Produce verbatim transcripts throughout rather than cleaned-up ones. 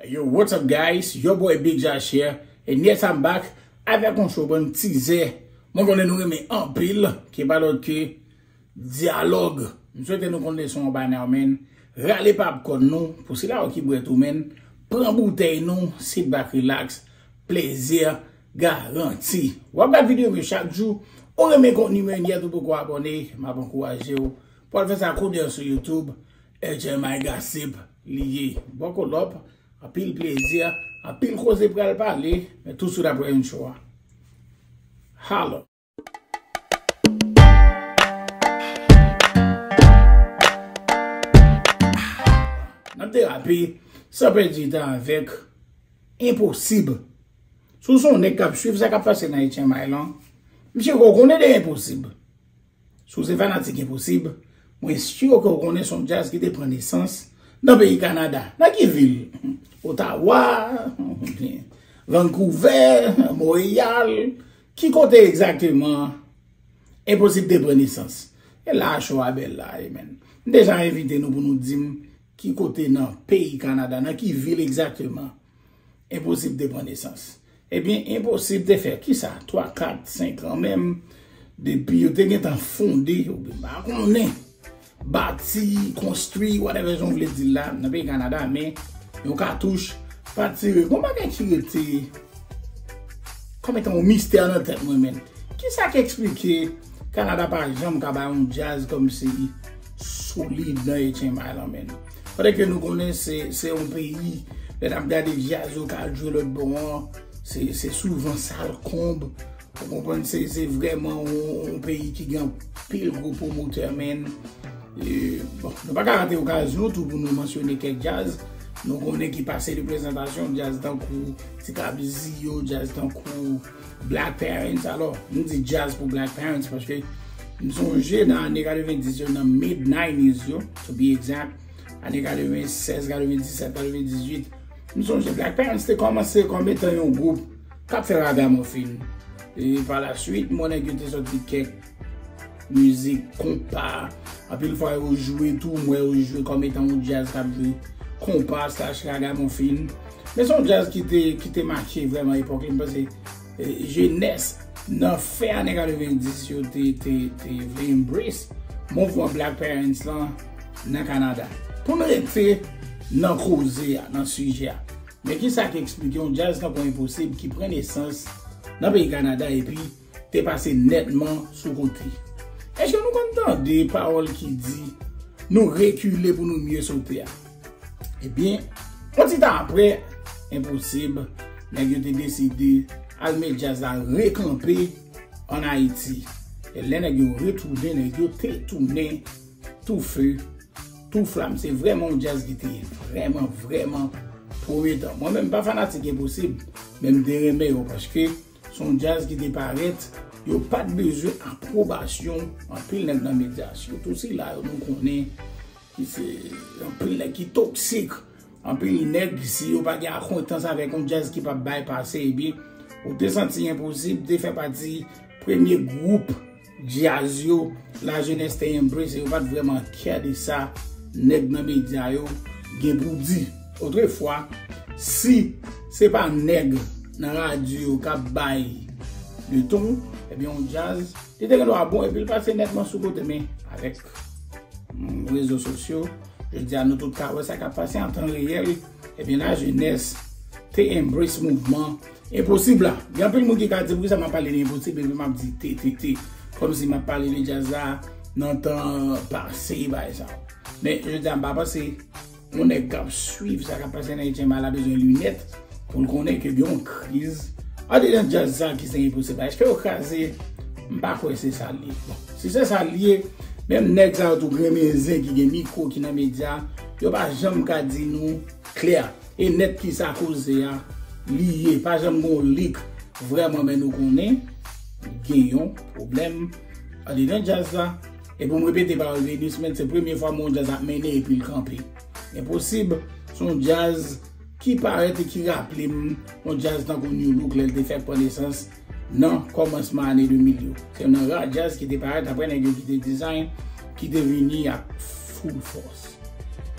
Yo, what's up, guys? Your boy Big Josh here, and yes, I'm back avèk yon show, bon, tizè. Mwen konnen nou renmen anpil, ki pa lòt ke dyalòg. M swete nou konn leson an by now, man. Rale popcorn nou, pou sila yo ki bwè tou, man. Pran boutèy nou, sit back, relax. Plezi garanti. W ap gad videyo m yo chak jou. Ou renmen kontni mwen, yèt ou poko abòne, m ap ankouraje w pou al fè sa kounye a sou YouTube. H M I Gossip li ye. Buckle up, anpil plezi, anpil koze pral pale, men touswit apre intro a. Holla. N ap derape san pèdi tan avèk Enposib. Si w se yon nèg k ap swiv sa k ap pase nan H M I lan, m si ke w konnen de Enposib. Si w se fanatik Enposib, mwen si ke w konnen se yon djaz ki te pran nesans nan peyi Kanada. Nan ki vil? Ottawa, Vancouver, Montréal. Ki kote egzakteman Enposib te pran nesans? E la cho a bèl la, e, man. M deja envite nou pou nou di m ki kote nan peyi Kanada, nan ki vil egzakteman Enposib te pran nesans. Ebyen, Enposib te fè kisa? Twa, kat, senk an menm, depi yo te gentan fonde, oubyen m pa konnen, bati, konstwi, whatever jan w vle di l la, nan peyi Kanada, men yon katouch pa tire. Gon bagay ki rete kòm etan yon mistè nan tèt mwen, men. Kisa k eksplike Kanada pa janm ka bay yon djaz kòmsi solid nan H M I lan, men? Pandan ke nou konnen se, se yon peyi, lè n ap gade djaz yo ka jwe lòt bò an, se, se souvan sal konb. Ou konprann, se, se vrèman yon, yon peyi ki gen anpil gwo pwomotè, men. E, bon, nou pa ka rate okazyon tou pou nou mansyone kèk djaz nou konnen ki pase de prezantasyon, djaz tankou Ti Kabzi yo, djaz tankou Black Parents. Alò, nou di djaz pou Black Parents paske m sonje nan ane katrevenndis yo, nan mid nineties yo, to be exact, ane katrevensèz, katrevendisèt, katrevendizuit, m sonje Black Parents te kòmanse kòm etan yon gwoup k ap fè ragamuffin. E pa la swit, m wè nèg yo te sòti kèk mizik konpa. Anpil fwa yo jwe tou, m wè yo jwe kòm etan yon djaz k ap jwe konpa slash ragamuffin. Men se yon djaz ki te, ki te make vrèman epòk li. M panse, e, jenès nan fen ane katrevendis yo te, te, te vle embrace mouvman Black Parents lan nan Kanada. Pou n rete nan koze a, nan sijè a, men kisa ki eksplike yon djaz tankou Enposib ki pran nesans nan peyi Kanada epi te pase nètman sou kote? Èske nou konn tande pawòl ki di, "Nou rekile pou nou mye sote" a? Ebyen, yon ti tan apre, Enposib, nèg yo te deside al met djaz la rekanpe ann Ayiti. E lè nèg yo retounen, nèg yo te tounen tou fe, tou flam. Se vrèman yon djaz ki te vrèman, vrèman pwometan. Mwen menm, m pa fanatik Enposib, men m te renmen yo paske se yon djaz ki te parèt, yo pa t bezwen apwobasyon anpil nèg nan medya, sitou sila yo nou konnen ki se anpil nèg ki toksik, anpil nèg, si yo pa gen akwentans avèk yon djaz ki p ap bay pase, ebyen, ou te santi Enposib te fè pati premye gwoup djaz yo, lajenès te embrace, yo pa t vrèman care de sa nèg nan medya yo gen pou di. Otrefwa, si se pa nèg nan radyo yo k ap bay le ton, ebyen, yon djaz, li te gen dwa bon, epi l pase nètman sou kote, men avèk, mm, rezo sosyo, jodi a, nou tout ka wè sa k ap pase an tan reyèl, ebyen, lajenès te embrace mouvman Enposib la. Gen anpil moun ki ka di, "Poukisa m ap pale de Enposib epi m ap di te, te, te, kòmsi m ap pale de djaz la nan tan pase, bagay sa yo." Men, jodi a, m pa panse yon nèg k ap swiv sa k ap pase nan H M I la bezwen linèt pou l konnen ke gen yon kriz andedan djaz sa ki se Enposib la. Èske yo kraze? M pa kwè se sa l ye. Bon, si se sa l ye, menm nèg sa yo tou grenmen zen ki gen mikwo, ki nan medya, yo pa janm ka di nou klè e nèt kisa koze a li ye. Pa janm gen yon lik vrèman, men nou konnen gen yon pwoblèm andedan djaz la. E pou m repete pawòl Venus, men se premye fwa m wè yon djaz ap mennen epi l kanpe. Enposib, se yon djaz ki parèt e ki raple m yon djaz tankou New Look lè l te fèk pran nesans nan kòmansman ane de mil yo. Se youn nan ra djaz ki te parèt apre nèg yo kite Design, ki te vini ak full fòs.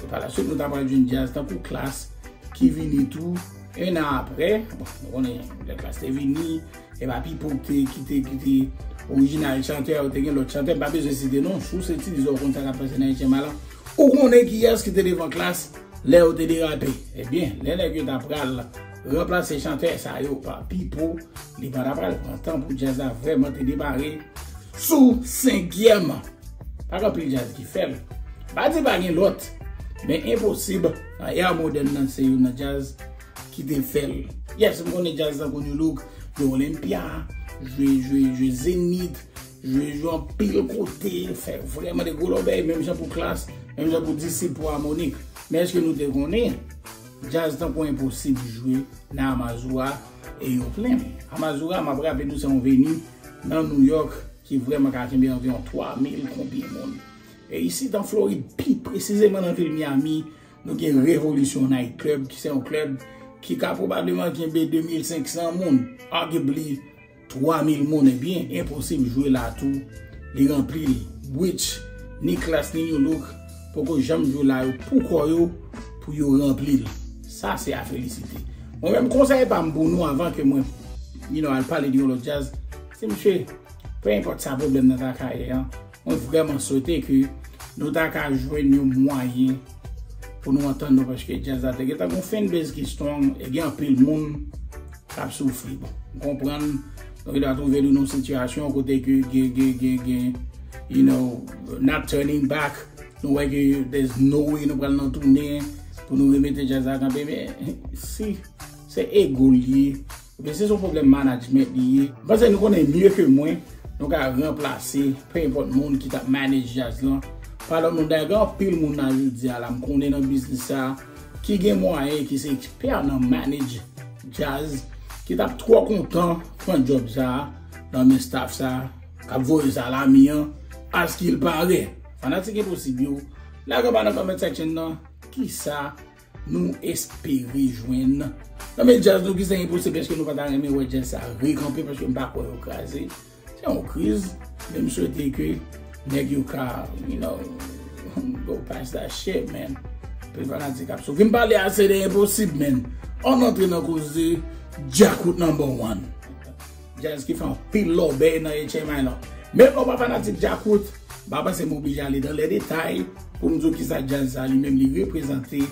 E pa la swit, nou ta pral jwenn djaz tankou Klass, ki vini tou, en an apre, bon, nou konnen lè Klass te vini, e pa Pipo ki te, ki te, ki te orijinal chantè, yo te gen lòt chantè, m pa bezwen site non, si w se Ti Dizò, w konn sa k ap pase nan H M I lan, ou konnen kiyès ki te devan Klass lè yo te derape. Ebyen, lè nèg yo ta pral ranplase chantè sa yo pa Pipo, li pa ta pral pran tan pou djaz la vrèman te demare sou senkyèm. Pa gen anpil djaz ki fè l. Pa di pa gen lòt, men enposib, nan era modèn nan se youn nan djaz ki te fè l. Yes, m konnen djaz tankou Nu Look, jwe Olympia, jwe, jwe, jwe Zenith, jwe, jwe anpil kote, fè vrèman de gwo lòbèy, menm jan pou Klass, menm jan pou Disip, pou Harmonik. Men èske nou te konnen djaz tankou Enposib jwe nan Amazura e yo plen? Amazura, m ap raple nou, se yon veni nan New York ki vrèman ka kenbe anviwon twa mil konbyen moun. E isit an Florid, pi presizeman nan vil Miami, nou gen Revolution Night Club, ki se yon klèb ki ka pwobableman kenbe de mil senk san moun, arguably twa mil moun, ebyen, Enposib jwe la tou, li ranpli l. Which, ni Klass, ni Nu Look, poko janm jwe la yo pou kò yo, pou yo ranpli l. Sa se a felisite. Mwen menm, konsèy pa m pou nou, avan ke mwen, you know, al pale de yon lòt djaz, se mesye, pe enpòt sa pwoblèm nan ta ka ye an, mwen vrèman swete ke nou ta ka jwenn yon mwayen pou nou antann nou, paske djaz la te gentan gon fanbase ki strong, e gen anpil moun k ap soufri. Bon, m konprann, nou gentan twouve nou nan yon sitiyasyon kote ke gen, gen, gen, gen, you know, not turning back. Nou wè ke there's no way nou pral nan tounen pou nou remete djaz la kanpe, men si se ego l ye, oubyen si se yon pwoblèm management li ye, m panse nou konnen mye ke mwen, nou ka ranplase pe enpòt moun ki t ap manage djaz lan pa lòt moun. Dayè, gen anpil moun nan jodi a la, m konnen nan biznis sa, ki gen mwayen, ki se ekspè nan manage djaz, ki t ap twò kontan pran djòb sa a nan men staff sa a k ap voye salami an, askilpare. Fanatik Enposib yo, lage anba nan comment section nan, kisa nou espere jwenn nan men djaz nou ki se Enposib, èske nou pa ta renmen wè djaz sa rekanpe, paske m pa kwè yo kraze. Se yon kriz, men m swete ke nèg yo ka, you know, go past that shit, man. Anpil fanatik ap soufri. M pale ase de Enposib, man. Ann antre nan koze Djakout number one. Djaz ki fè anpil lòbèy nan H M I lan. Men lè w pa fanatik Djakout, m pa panse m oblije ale dan lè detay pou m di w kisa djaz sa li menm li reprezante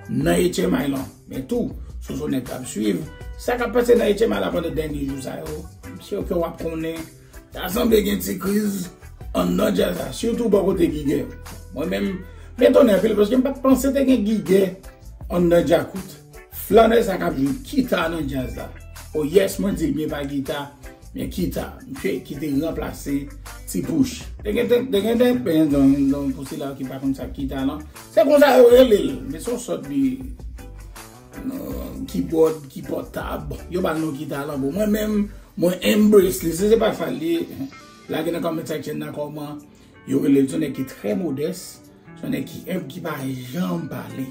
nan H M I lan. Men tou, si w se yon nèg k ap swiv sa k ap pase nan H M I la pandan dènye jou sa yo, m si ke w ap konnen, ta sanble gen ti kriz anndan djaz la, sitou bò kote gigè. Mwen menm, m etone anpil paske m pa t panse te gen gigè anndan Djakout. Flannè sa k ap jwe kita nan djaz la. Oh yes, mwen di l byen pa gita, men kita, misye ki te ranplase Ti Pouch. Te gen, te, te gen, te gen, don, don, pou sila ki pa konn sa kita lan, se konsa yo rele l, men se yon sòt de, euh, keyboard ki pòtab. Yo ba l non kita lan. Bon, mwen menm, mwen embrace li. Si se pa sa l ye, lage nan comment section nan kòman yo rele l. Se yon nèg ki trè modès, se yon nèg ki enb, ki pa janm pale.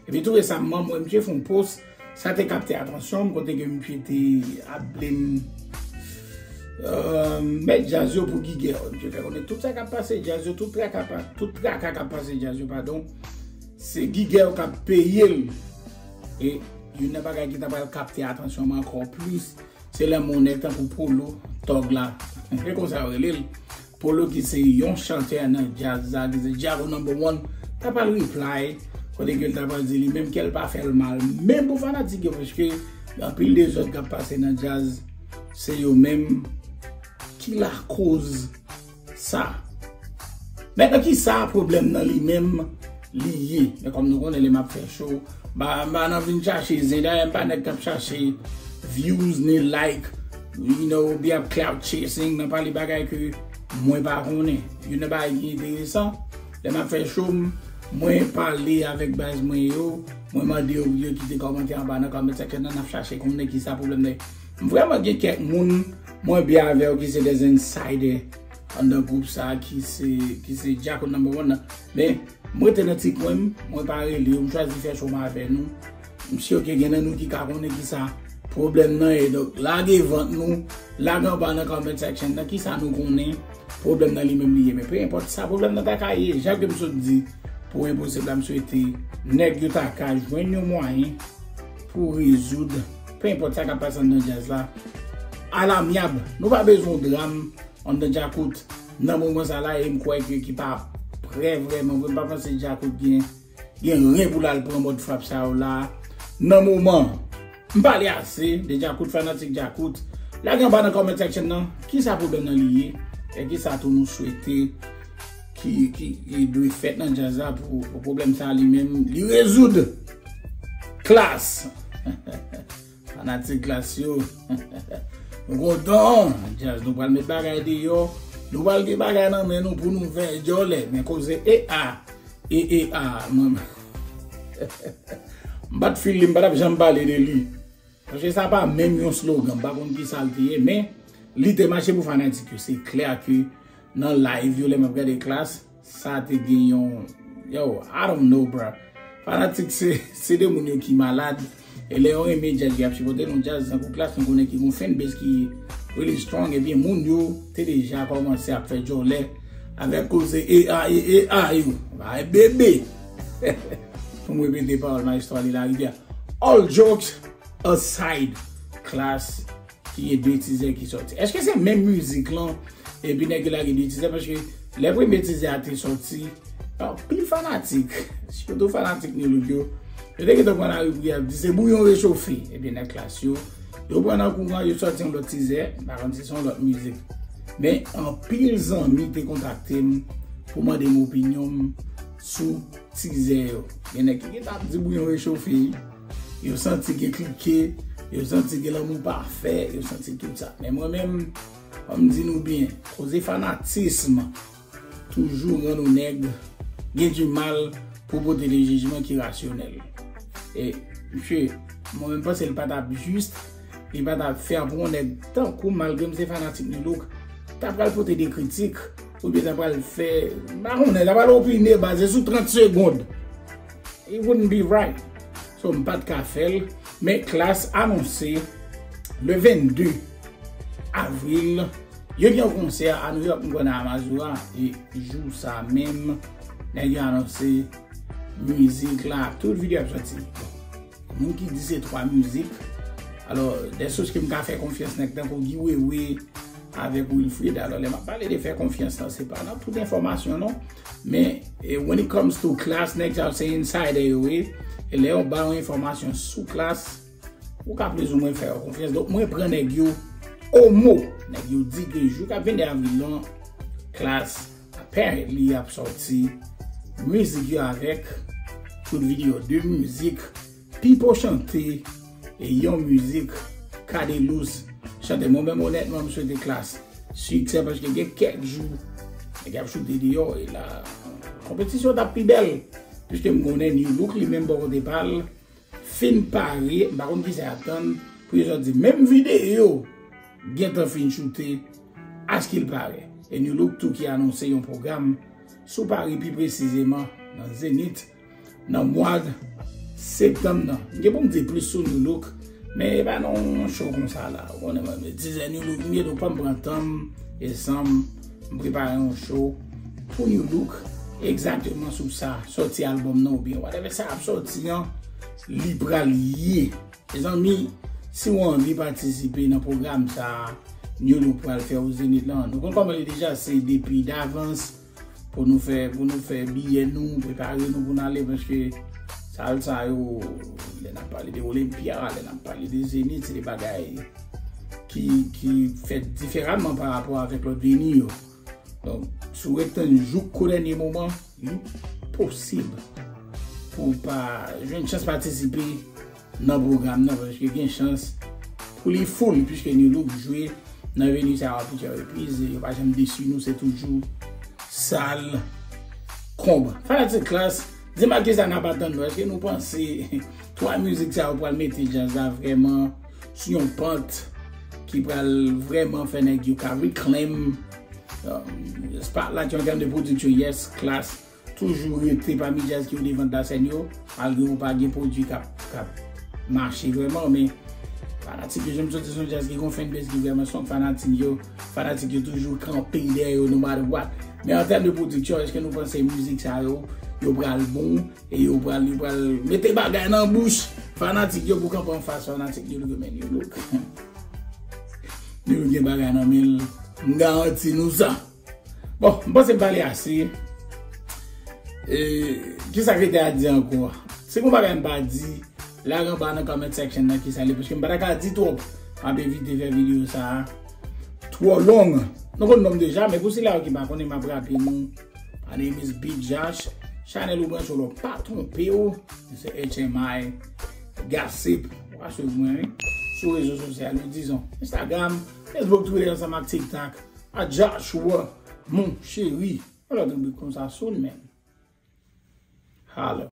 Epi tou resaman, m wè misye fè yon post, sa te kapte atansyon m, kote ke misye te ap blame, euh, mèt djaz yo pou gigè. Misye fè konnen tout sa k ap pase djaz yo, tout traka, tout traka k ap pase djaz yo, padon, se gigè yo k ap peye l. E youn nan bagay ki ta pral kapte atansyon m ankò plis, se lè m wè yon nèg tankou Polo, Tòg la. Se konsa yo rele l. Polo ki se yon chantè nan djaz la, ki se Djakout number one, ta pral reply, kote ke l ta pral di li menm ke l pa fè l mal. Men pou fanatik yo, paske gen anpil dezòd k ap pase nan djaz, se yo menm ki lakoz sa. Mentnan, kisa pwoblèm nan li menm li ye? Men kòm nou konnen lè m ap fè show, m pa, m pa nan vin chache zen. Dayè, m pa nèg k ap chache views ni like, you know, oubyen ap clout chasing, nan pale bagay ke mwen pa konnen. Youn nan bagay ki enteresan, lè m ap fè show m, mwen pale avèk baz mwen yo, mwen mande yo pou yo kite kòmantè anba nan comment section nan, n ap chache konnen kisa pwoblèm nan ye. M vrèman gen kèk moun mwen byen avè yo ki se des insider anndan gwoup sa a ki se, ki se Djakout number one nan. Men, m rete nan ti kwen m, mwen pa rele yo, m chwazi fè show m avè nou. M si ke gen nan nou ki ka konnen kisa pwoblèm nan ye. Donk, lage vant nou, lage anba nan comment section nan, kisa nou konnen pwoblèm nan li menm li ye. Men pe enpòt sa pwoblèm nan ta ka ye, jan ke m sot di pou Enposib la, m swete nèg yo ta ka jwenn yon mwayen pou rezoud, pe enpòt sa k ap pase anndan djaz la, alamyab. Nou pa bezwen yon dram anndan Djakout nan moman sa la, e m kwè ke ki pa prè vrèman vre. M pa panse Djakout gen, gen ren pou l al pran mòd frap sa yo la nan moman. M pale ase de Djakout, fanatik Djakout. Lage anba nan comment section nan, kisa pwoblèm nan li ye, e kisa tou nou swete ki, ki, ki dwe fèt nan djaz la pou, pou pwoblèm sa li menm, li rezoud. Klass. Fanatik Klass yo. Nou kontan, djaz, nou pral met bagay deyò. Nou pral gen bagay nan men nou pou nou fè djòlè. Men koze E A, E A, mwen. M pa t feel li, m pa t ap janm pale de li. Paske sa pa menm yon slogan, m pa konn kisa l te ye, men li te mache pou fanatik yo. Se klè ke nan live yo, lè m ap gade Klass, sa te gen yon, yo, I don't know, bro. Fanatik se, se de moun yo ki malad. E lè yo renmen djaz, y ap sipòte yon djaz tankou Klass, nou konnen ki gon fanbase ki really strong. Ebyen, moun yo te deja kòmanse ap fè djòlè avèk koze E A, E A yo. Bay bebe. Pou m repete pawòl maestro Ali Larivière. All jokes aside, Klass, ki gen de tizè ki sòti. Èske se menm mizik lan, epi nèg yo lage de tizè? Paske lè premye tizè a te sòti, anpil fanatik, sitou fanatik New Look yo, yo te gentan pran lari pou y ap di se bouyon rechofe. Ebyen, nèg Klass yo, yo pran nan kouran, yo sòti yon lòt tizè, m pa konn si se yon lòt mizik. Men anpil zanmi te kontakte m pou mande m opinyon m sou tizè yo. Gen nèg ki gentan ap di bouyon rechofe, yo santi gen klike, yo santi gen lanmou pafè, yo santi tout sa. Men mwen menm, ban m di nou byen, koze fanatism toujou rann ou nèg gen di mal pou pote de jijman ki rasyonèl. E, mesye, mwen menm panse l pa t ap jis, li pa t ap fè pou yon nèg tankou m, malgre m se fanatik New Look, ta pral pote de kritik, oubyen ta pral fè, m pa konnen, ta pral opine baze sou trant segonn. It wouldn't be right. So, m pa t ka fè l, men Klass anonse le vennde avril, yo gen yon konsè a New York, m kwè nan Amazura, e jou sa menm, nèg yo anonse mizik la, tout videyo ap sòti. Moun ki di se twa mizik, alò, de sous ke m ka fè konfyans, nèg tankou Guy Wewe avèk Wilfrid, alò, lè m ap pale de fè konfyans lan, se pa nan tout enfòmasyon non, men, e, when it comes to Klass, nèg sa yo se insider yo ye, e lè yo ba yon enfòmasyon sou Klass, ou ka plizoumwen fè yo konfyans. Donk, mwen pran nèg yo o mo. Nèg yo di ke jou k ap vennde avril lan, Klass, apparently, ap sòti mizik yo avèk tout videyo de mizik Pipo chante, e yon mizik Cadelouse chante. Mwen menm, onètman, m swete Klass siksè, paske gen kèk jou nèg ap choute deyò, e la, konpetisyon t ap pi bèl, piske m konnen New Look li menm bò kote pa l fin pare, m pa konn kisa y ap tann pou yo sòti menm videyo gentan fin choute, askil pare. E New Look tou ki anonse yon pwogram sou Paris, pi presizeman nan Zenith, nan mwa septanm nan. M gen pou m di plis sou New Look, men e pa nan yon show konsa la. Ou konnen mwen, men tizè New Look, m gen dwa pa m pran tan m e san m, m prepare yon show pou New Look, egzakteman sou sa, sòti albòm nan oubyen whatever sa ap sòti an, li pral ye. Mezanmi, si w anvi patisipe nan pwogram sa a, New Look pral fè o Zenith lan, nou konn kòman li deja, se depi davans pou nou fè, pou nou fè biyè nou, prepare nou pou n ale, paske sal sa yo, lè n ap pale de Olympia, lè n ap pale de Zenith, se de bagay ki, ki fèt diferaman pa rapò avèk lòt veni yo. Donk, si w ret tann jouk o dènye moman, li posib pou w pa jwenn chans patisipe nan pwogram nan, paske gen chans pou li full, piske New Look jwe nan veni sa yo a plizyè repriz, e yo pa janm desi nou, se toujou sal konb. Fanatik Klass, di m a kisa n ap atann nou. Èske nou panse twa mizik sa yo pral mete djaz la vrèman sou yon pant ki pral vrèman fè nèg yo ka reclaim, um, spotlight yo an tèm de pwodiksyon? Yes, Klass toujou rete pami djaz ki o devan de la sèn yo, malgre ou pa gen pwodui k ap, k ap mache vrèman, men fanatik yo, jan m soti, se yon djaz ki gon fanbase ki vrèman strong, fanatik yo, fanatik yo toujou kanpe dèyè yo no matter what. Men an tèm de pwodiksyon, èske nou panse mizik sa yo, yo pral bon, e yo pral, yo pral mete bagay nan bouch Fanatik yo pou kanpe anfas fanatik yo, look, men yo look. Yo gen bagay nan men l, m garanti nou sa. Bon, m panse m pale ase. E, kisa ki te a di ankò? Si gon bagay m pa di, lage anba nan comment section nan kisa li, paske m pa ta ka di twòp. M ap evite fè videyo sa a twò long. Nou konn non m deja, men pou sila yo ki pa konnen, m ap raple nou, my name is Big Josh. Chanèl ou branche w la, pa twonpe w. Se H M I Gossip. W a swiv mwen, wi. Sou rezo sosyal yo, dizon Instagram, Facebook, Twitter, ansanm ak TikTok. A Joshua, mon chéri. Yon lòt ribrik konsa, soon, man. Holla.